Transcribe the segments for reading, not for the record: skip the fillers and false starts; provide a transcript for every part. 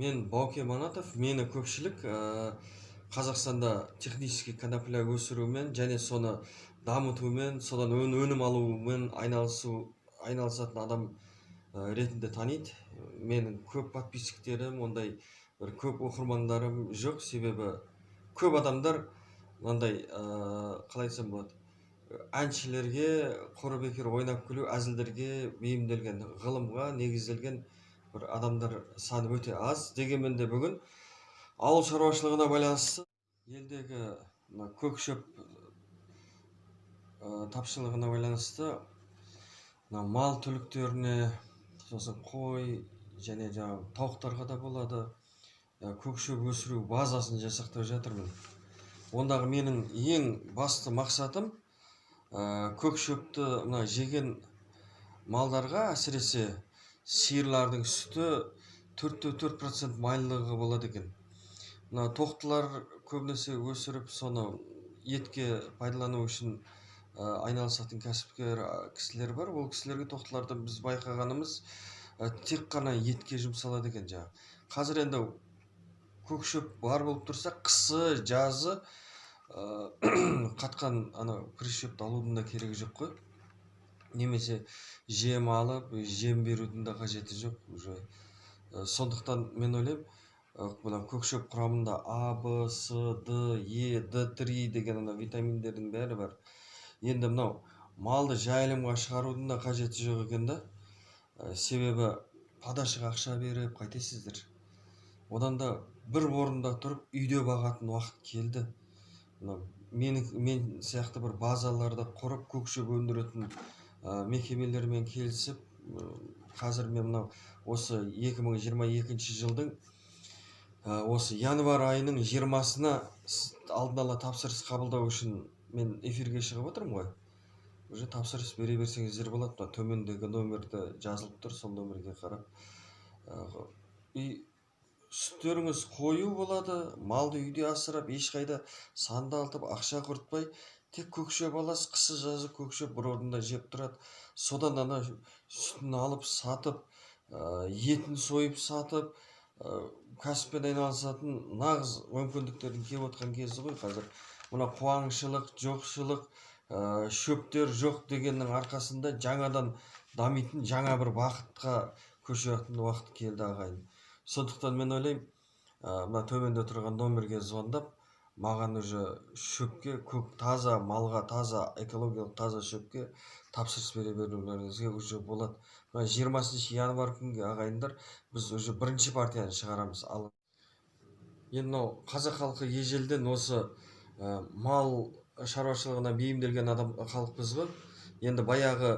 Мен Бауке Манатов. Мені көпшілік Қазақстанда технический конопля өсірумен және соны дамытумен, содан өнім алумен айналысатын адам ретінде таниды. Менің көп подписчиктерім, ондай бір көп оқырмандарым жоқ, себебі көп адамдар мынандай, қалай айтсам болады, әншілерге, құр бекер ойнап күлу, әзілдерге бейімделген, ғылымға негізделген бір адамдар саны өте аз. Дегенмен де бүгін ауыл шаруашылығына байланысты елдегі мына көк шөп тапшылығына байланысты мына мал түліктеріне, сосын қой және жаңағы тауықтарға да болады, көк шөп өсіру базасын жасақтап жатырмын. Ондағы менің ең басты мақсатым көк шөпті мына жеген малдарға, әсіресе сиырлардың сүті 4,4% майлылығы болады екен. Мына тоқтылар көбінесе өсіріп, соны етке пайдалану үшін айналысатын кәсіпкер кісілер бар. Ол кісілерге тоқтылардан біз байқағанымыз, тек қана етке жұмсалады екен жаңағы. Қазір енді көк шөп бар болып тұрса, қысы жазы қатқан ана күріш шөпті алудың да керегі жоқ қой, немесе жем алып, жем берудің де қажеті жоқ уже. Сондықтан мен ойлаймын, мына көк шөп құрамында А, Б, С, Д, Е, Д3 деген ана витаминдердің бәрі бар. Енді мынау малды жайылымға шығарудың да қажеті жоқ екен да. Себебі падашыға ақша беріп қайтесіздер? Одан да бір орында тұрып, үйде бағатын уақыт келді. Мына мен сияқты бір базаларды құрып, көк шөп өндіретін мекемелермен келісіп, қазір мен мынау осы 2022 жылдың осы январь айының 20-сына алдын ала тапсырыс қабылдау үшін мен эфирге шығып отырмын ғой. Уже тапсырыс бере берсеңіздер болады. Мына төмендегі номерді жазылып тұр, сол номерге қарап, и сүттеріңіз қою болады. Малды үйде асырап, ешқайда сандалтып, ақша құртпай, тек көк шөп аласыз. Қысы жазы көк шөп бір орында жеп тұрады. Содан ана сүтін алып сатып, етін сойып сатып, кәсіппен айналысатын нағыз мүмкіндіктердің келіп отқан кезі ғой қазір. Мына қуаңшылық, жоқшылық, шөптер жоқ дегеннің арқасында жаңадан дамитын жаңа бір бағытқа көшетін уақыт келді, ағайын. Сондықтан мен ойлаймын, мына төменде тұрған номерге звондап, маған уже шөпке, көк таза малға, таза экологиялық таза шөпке тапсырыс бере берулеріңізге уже болады. Мына 20 январь күнге, ағайындар, біз уже бірінші партияны шығарамыз. Ал енді мынау қазақ халқы ежелден осы мал шаруашылығына бейімделген адам халықпыз ғой. Енді баяғы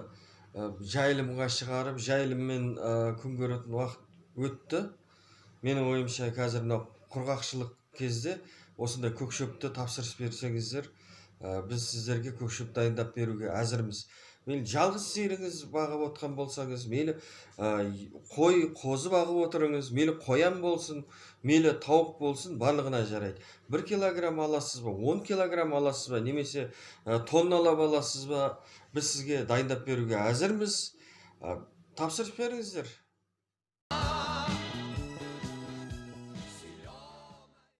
жайылымға шығарып, жайылыммен күн көретін уақыт өтті. Менің ойымша, қазір мынау құрғақшылық кезде осындай көк шөпті тапсырыс берсеңіздер, біз сіздерге көк шөп дайындап беруге әзірміз. Мейлі жалғыз сиырыңыз бағып отқан болсаңыз, мейлі қой, қозы бағып отырыңыз, мейлі қоян болсын, мейлі тауық болсын, барлығына жарайды. 1 килограмм аласыз ба, 10 килограмм аласыз ба, немесе тонналап аласыз ба, біз сізге дайындап беруге әзірміз. Тапсырыс беріңіздер.